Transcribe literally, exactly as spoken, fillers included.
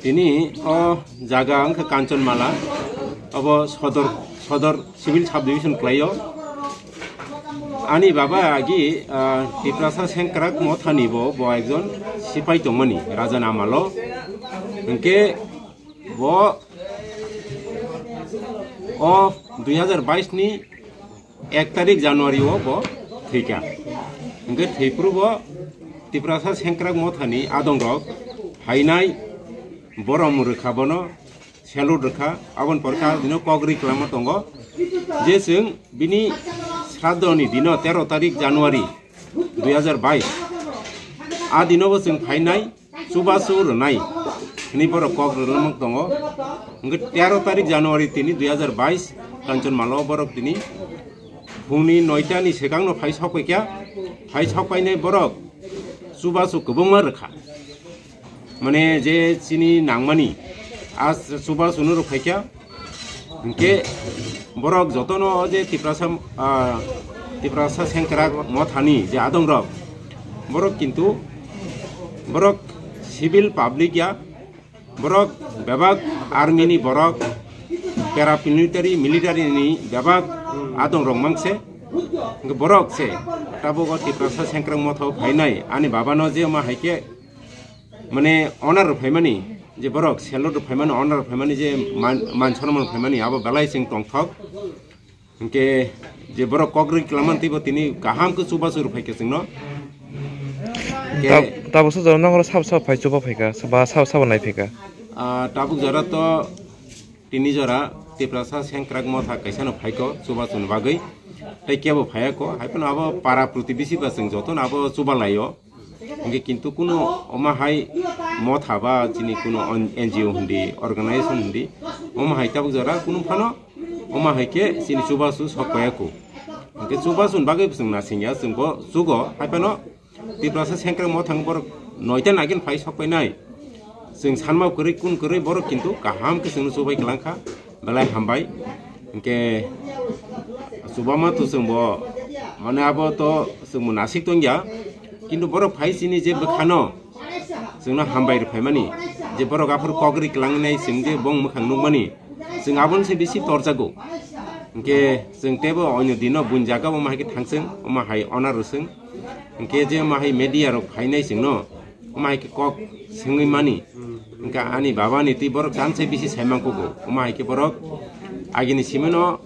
Tini o jaga wngkha Kanchanmala, obo Sodor, Sodor Civil Subdivision kwlaio. Ani baba agi, ah, Tiprasa Sengkrak Mothani bo, bo ekjon sipai tongmani, Raja ni amalo. Hwnkhe bo o dui hazar bais ni ek tarik January o bo thwikha. Hwnkhe thwiphuru bo Tiprasa Sengkrak Mothani adongrok phainai borom rwkha bono, salute rwkha. Aboni pore kha dino kok ri kwlangma tongo je chwng bini sraddho ni dino tero tarik January dui hazar bais. A dino bo chwng phainai chubachu rwnai hwnwi borok kok rwlwmwk tongo. Hwnkhe tero tarik January tini dui hazar bais Kanchanmala o borok tini phungni noita ni swkangno phai sok paikha, phai sok painai borok chubachu kwbangma rwkha. Mane je chini nangmani a chubachuno rwkhaikha. Hwnkhe borok jotono o je Tiprasa, ah, Tiprasa Sengkrak Mothani je adongrok, borok kintu borok civil public ya, borok bebak army ni borok, paramilitary, military ni bebak adongrok mangse. Hwnkhe borok se tabuk o Tiprasa Sengkrak Motha o phainai ani babano je ma hai khe mane honor rw phaimani, je borok salute rw phaimani, honor rw phaimani, je man, man sonman rw phaimani, abo belai chwng tongthok. Hwnkhe je borok kok ri kwlangmani teibo tini kaham khe chubachu rw phaikha chwngno. Hwnkhe ta-, tabuksa jora nokro sabo sabo phai chuba phaikha, ba sabo sabo nai phaikha. Ah, tabuk jora to tini jora Tiprasa Sengkrak Motha kaisano phaikho chubachuni bagwi, tei kebo phaiya kho, hai phano abo para protibesi ba chwng jotono abo chuba laio. Hwnkhe kintu kuno omo hai motha ba chini kuno on-, N G O hindi, organization hindi, omo hai tabuk jora kuno phano omo hai khe chini chubachu sok paiya kho. Hwnkhe chubachuni bagwi chwng nasingya, chwng bo chugo, hai phano Tiprasa Sengkrak Mothang borok noita nagin phai sok painai. Chwng sanma kwrwi kun kwrwi borok kintu kaham khe chwngno chubai kwlangkha. Belai hambai. Hwnkhe chubama to chwngbo, mane, abo to chwngbo nasik tongya. Kintu borok phai chini je bwkhano chwngno hambai rw phaimani, je borok aphuru kok ri kwlangnai chwng je bong mwkhang nukmani, chwng aboni se bisi torjago. Hwnkhe chwng teibo onyo dino buini jaga omo hai khe thangchwng, omo hai honor rwchwng. Hwnkhe je omo hai media rok phainai chwngno, omo hai khe kok swngwi mani. Hwnkhe ani baba ni twi borok chan se bisi saimang kugo. Omo hai khe borok agini simino